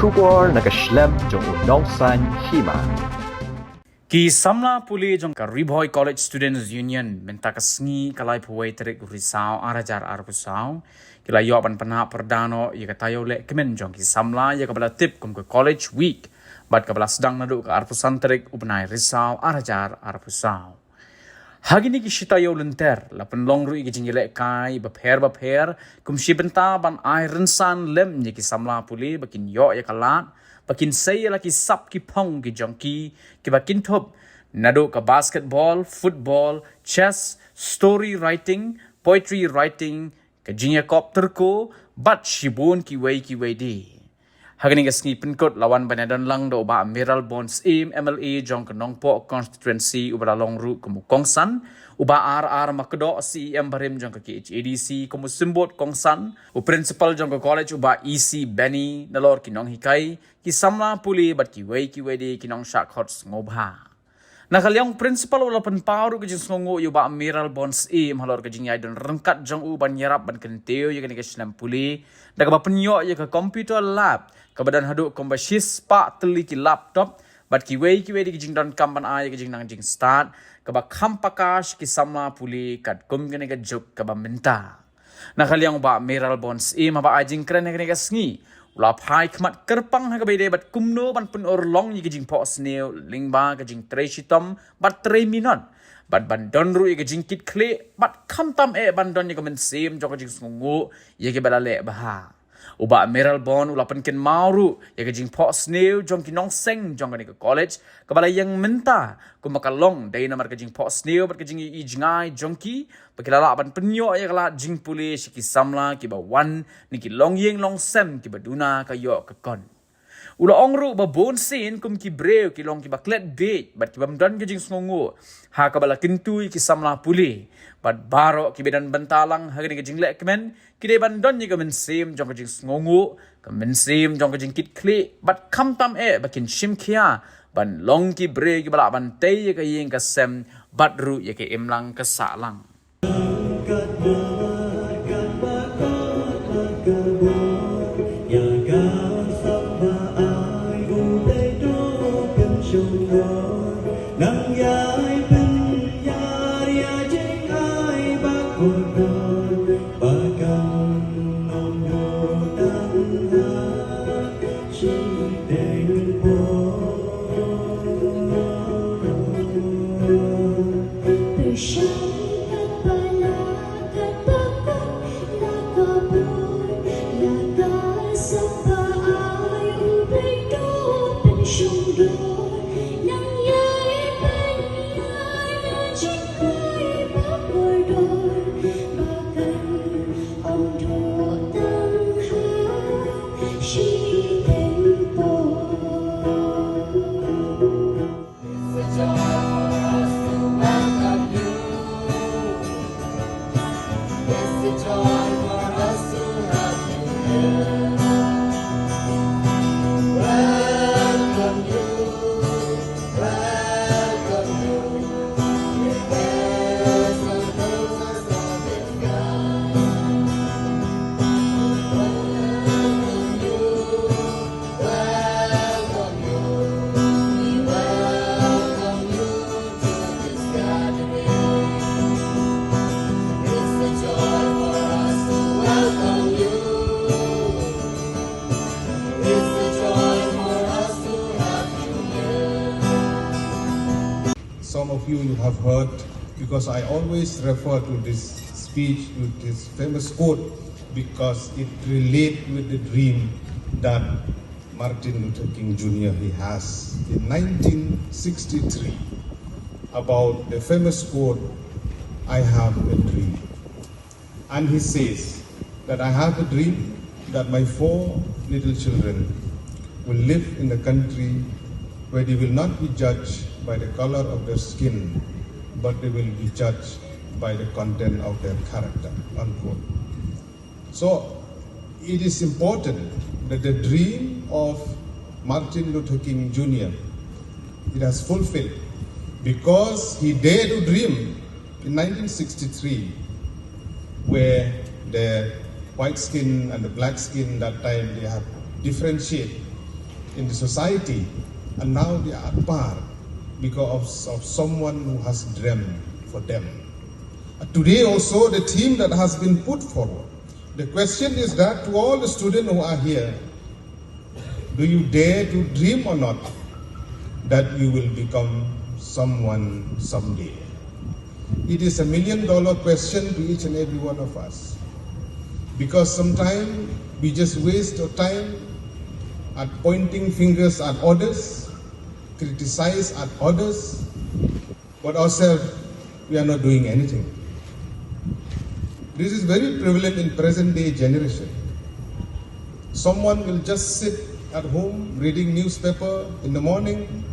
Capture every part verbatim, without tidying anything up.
Khubor na ka shlem jong u Nongsaiñ Hima. Ki samla pule jong ka Ri Bhoi College Students Union mynta ka sngi ka laiphew wei tarik u Risaw ar hajar arphew saw ki la ïoh ban pynhap pyrda noh ïa ka taïew lehkmen jong ki samla ïa kaba la tip kum ka College Week bad kaba la sdang naduh ka arphew san tarik u bnai Risaw ar hajar arphew saw. Ha kine ki shi taïew lynter la pynlong ruh ïa ki jingïalehkai bapher bapher kum shi bynta ban ai rynsan lem ïa ki samla pule ba kin ïoh ïa ka lad ba kin sei ïa la ki sap ki phong ki jong ki kiba kin thup naduh ka basketball, football, chess, story writing, poetry writing, ka jingïakop tyrko bad shibun kiwei kiwei de. Ha kane ka sngi pynkut la wan ban ïadon lang da u Bah Mayralborn Syiem, M L A jong ka Nongpoh Constituency, uba la long ruh kum u kongsan, u Bah R R Makdoh, C E M barim jong ka K H A D C kum u symbud kongsan, u principal jong ka college u Bah E C Benny, nalor ki nonghikai, ki samla pule bad kiwei kiwei de ki nongshah khot sngewbha. Na ka liang u principal u la pynpaw ruh ka jingsngewnguh ïa u Bah Mayralborn Syiem halor ka jingïaidon ryngkat jong u ban ïarap ban kyntiew ïa kane ka shlem pule da kaba pynïoh ïa ka computer lab kaba don haduh kumba shispah tylli ki laptop bad kiwei kiwei de ki jingdonkam ban ai ïa ka jingnang jingstad kaba kham paka sha ki samla pule katkum kane ka juk kaba mynta. Na ka liang u Bah Mayralborn Syiem haba ai jingkren ha kane ka sngi u la phai khmat kyrpang ha kaba ïadei bad kumno ban pynurlong ïa ka jingphohsniew lyngba ka jingtrei shitom bad trei minot bad ban don ruh ïa ka jingkitkhlieh bad khamtam eh ban don ïa ka mynsiem jong ka jingsngewnguh ïa kiba la leh bha. U Bah Mayralborn u la pynkynmaw ruh ïa ka jingphohsniew jong ki nongseng jong kane ka college kaba la ïeng mynta kumba ka long dei namar ka jingphohsniew bad ka jingïohi jngai jong ki ba ki la lah ban pynïoh ïa ka lad jingpule sha ki samla kiba wan na ki longïing longsem kiba duna ka ïoh ka kon. U la ong ruh ba bun sien kum ki briew ki long kiba klet bieit bad kibym don ka jingsngewnguh ha kaba la kyntu ïa ki samla pule bad baroh kiba don bynta lang ha kane ka jinglehkmen ki dei ban don ïa ka mynsiem jong ka jingsngewnguh, ka mynsiem jong ka jingkitkhlieh bad khamtam eh ba kin shim khia ban long ki briew kiba lah ban tei ïa ka ïing ka sem bad ruh ïa ka imlang ka sahlang. Some of you, you have heard, because I always refer to this speech, to this famous quote, because it relates with the dream that Martin Luther King Junior, he has. In nineteen sixty-three, about the famous quote, "I have a dream." And he says that, "I have a dream that my four little children will live in a country where they will not be judged by the color of their skin, but they will be judged by the content of their character," unquote. So it is important that the dream of Martin Luther King Junior, it has fulfilled, because he dared to dream in nineteen sixty-three, where the white skin and the black skin that time, they have differentiate. in the society, and now they are apart because of, of someone who has dreamed for them. And today also, the theme that has been put forward, the question is that to all the students who are here, do you dare to dream or not that you will become someone someday? It is a million dollar question to each and every one of us. Because sometimes we just waste our time at pointing fingers at others, criticize at others, but ourselves, we are not doing anything. This is very prevalent in present day generation. Someone will just sit at home reading newspaper in the morning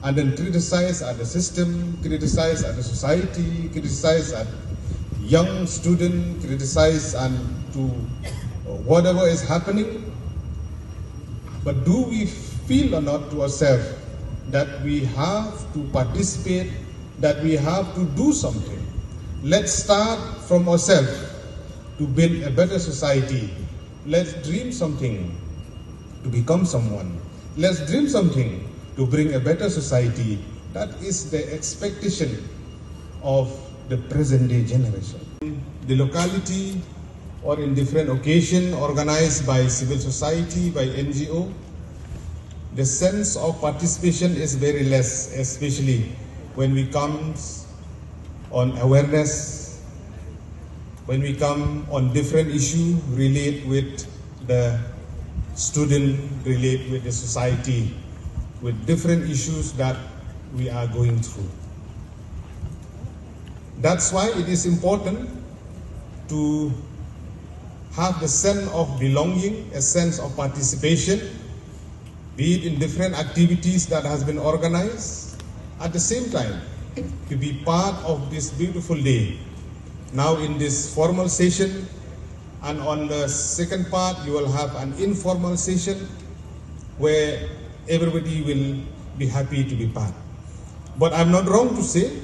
and then criticize at the system, criticize at the society, criticize at young student, criticize and to whatever is happening. But do we feel or not to ourselves that we have to participate, that we have to do something? Let's start from ourselves to build a better society. Let's dream something to become someone. Let's dream something to bring a better society. That is the expectation of the present day generation. The locality or in different occasion organized by civil society, by N G O, the sense of participation is very less, especially when we come on awareness, when we come on different issue relate with the student, relate with the society, with different issues that we are going through. That's why it is important to have the sense of belonging, a sense of participation, be it in different activities that has been organized. At the same time, to be part of this beautiful day. Now in this formal session, and on the second part, you will have an informal session where everybody will be happy to be part. But I'm not wrong to say,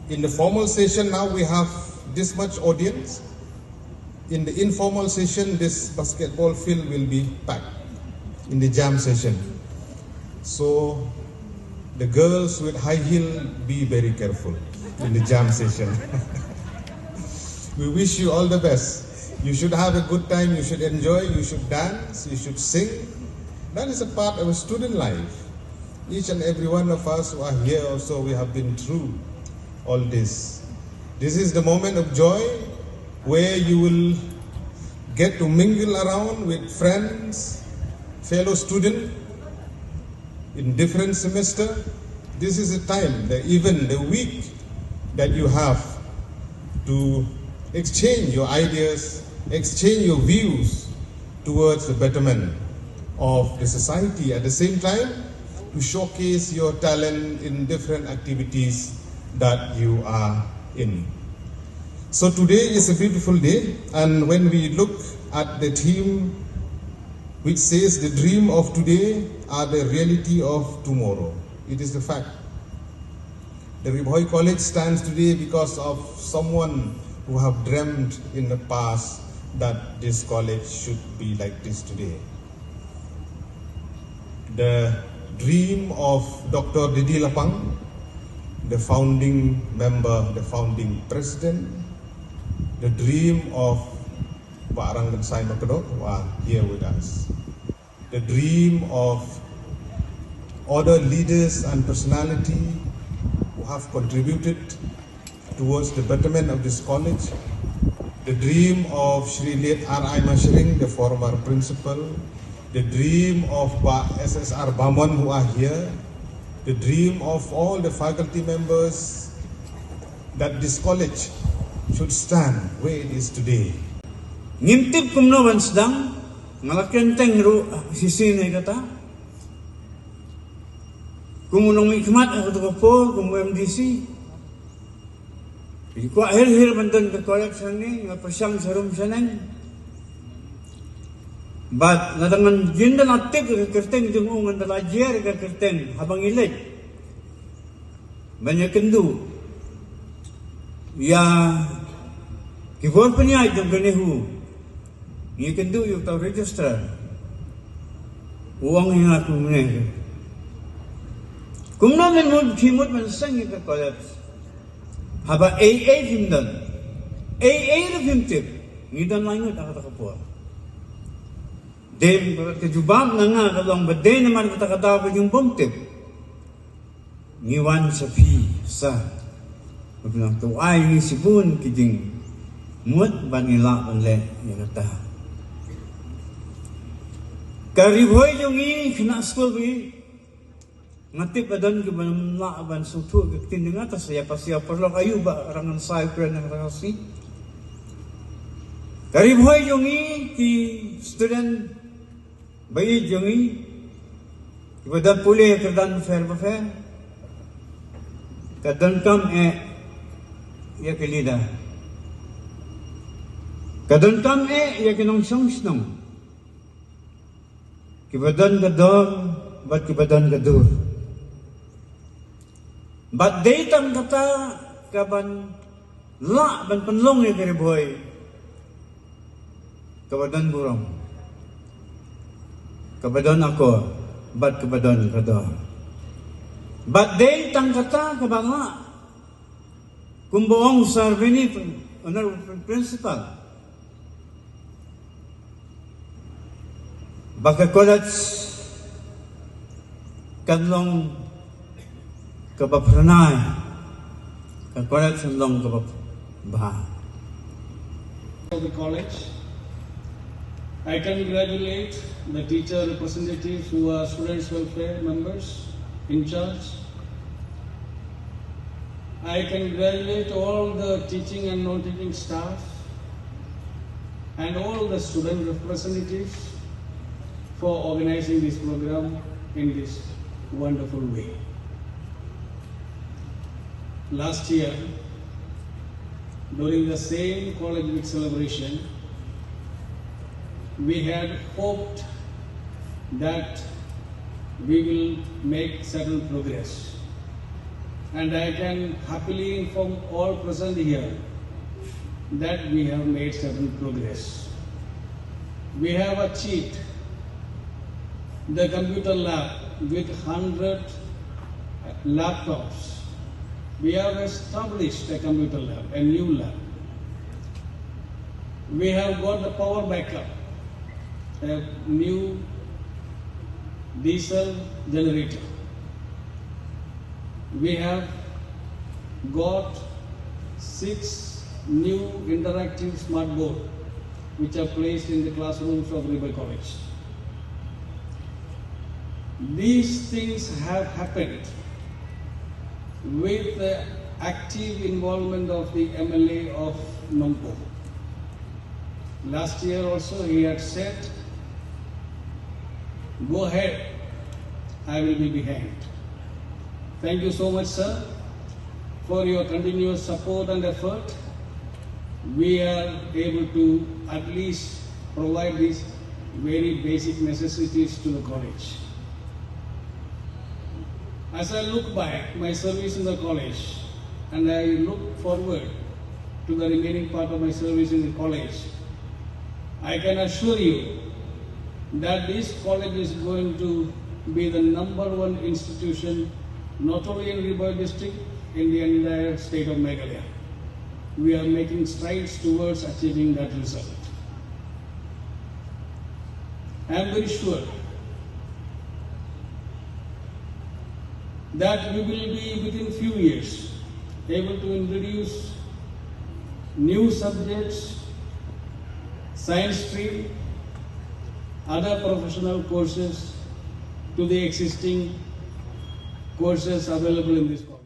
in the formal session now we have this much audience. In the informal session, this basketball field will be packed in the jam session. So the girls with high heel, be very careful in the jam session. We wish you all the best. You should have a good time, you should enjoy, you should dance, you should sing. That is a part of a student life. Each and every one of us who are here also, we have been through all this. This is the moment of joy where you will get to mingle around with friends, fellow student in different semester. This is a time, the, even the week that you have to exchange your ideas, exchange your views towards the betterment of the society. At the same time, to showcase your talent in different activities that you are in. So today is a beautiful day, and when we look at the theme which says the dream of today are the reality of tomorrow, it is the fact. The Ri Bhoi College stands today because of someone who have dreamed in the past that this college should be like this today. The dream of Doctor Didi Lapang, the founding member, the founding president, the dream of Bah Ranggensai Makdok, who are here with us. The dream of other leaders and personality who have contributed towards the betterment of this college. The dream of Shri Late R I Mashring, the former principal. The dream of Bah S S R Bamon, who are here. The dream of all the faculty members, that this college should stand where it is today. Ngim tip kumno ban sdang, nga la kynthei ruh shisien ïa kata. Kum u nongmihkhmat ha kato ka por, kum u M D C. Ngi kwah hir hir ban don ka college hangne, nga pyrshang sharum shaneng. Bad nga dang ngan jin da la tip ka kyrteng jong u, ngan da la jer ka kyrteng haba ngi leit ban ïakynduh ïa ki bor pynïaid jong ka NEHU. Ngi kynduh ïa uta u registrar. U ong ïa nga kumne. Kumno men mut, phi mut ban seng ïa ka college haba ei ei phim don, ei ei ruh phim tip? Ngi don lai ngut ha kata ka por. Dei ka jubab na nga ka long ba dei namar kata ka daw ka jingbym tip. Ngi wan sha phi sa. Nga pynlong to ai ngi shibun ki jingmut ban ngi lah ban leh ïa kata. Ka Ri Bhoi jong ngi khynnah skul ba ngi, nga tip ba don kiba ym lah ban sngewthuh ka ktien jong nga, te sa ïa pass ïa paralok aïu ba rang ngan sa ïa u kren na ka Khasi. Ka Ri Bhoi jong ngi ki student ba ïeit jong ngi, kiba don pule kyrdan bapher bapher, ka donkam eh ïa ki leader, ka donkam eh ïa ki nongshong shnong, kiba don ka dor bad kiba don ka dur. Bad dei tang kata kaban lah ban pynlong ïa ka Ri Bhoi kaba don burom, kaba don akor, bad kaba don ka dor. Bad dei tang kata kaba lah, kumba ong Sir Bini, Honorable Principal, ba ka college kan long kaba phyrnai, ka college kan long kaba bha. Of the college, I congratulate the teacher representatives who are students' welfare members in charge. I congratulate all the teaching and non-teaching staff and all the student representatives for organizing this program in this wonderful way. Last year, during the same College Week celebration, we had hoped that we will make certain progress. And I can happily inform all present here that we have made certain progress. We have achieved the computer lab with hundred laptops. We have established a computer lab, a new lab. We have got the power backup, a new diesel generator. We have got six new interactive smart board which are placed in the classrooms of Ri Bhoi College. These things have happened with the active involvement of the M L A of Nongpoh. Last year also he had said, "Go ahead, I will be behind." Thank you so much, sir, for your continuous support and effort. We are able to at least provide these very basic necessities to the college. As I look back my service in the college, and I look forward to the remaining part of my service in the college, I can assure you that this college is going to be the number one institution, not only in Ri Bhoi district, in the entire state of Meghalaya. We are making strides towards achieving that result. I am very sure that we will be, within few years, able to introduce new subjects, science stream, other professional courses to the existing courses available in this college.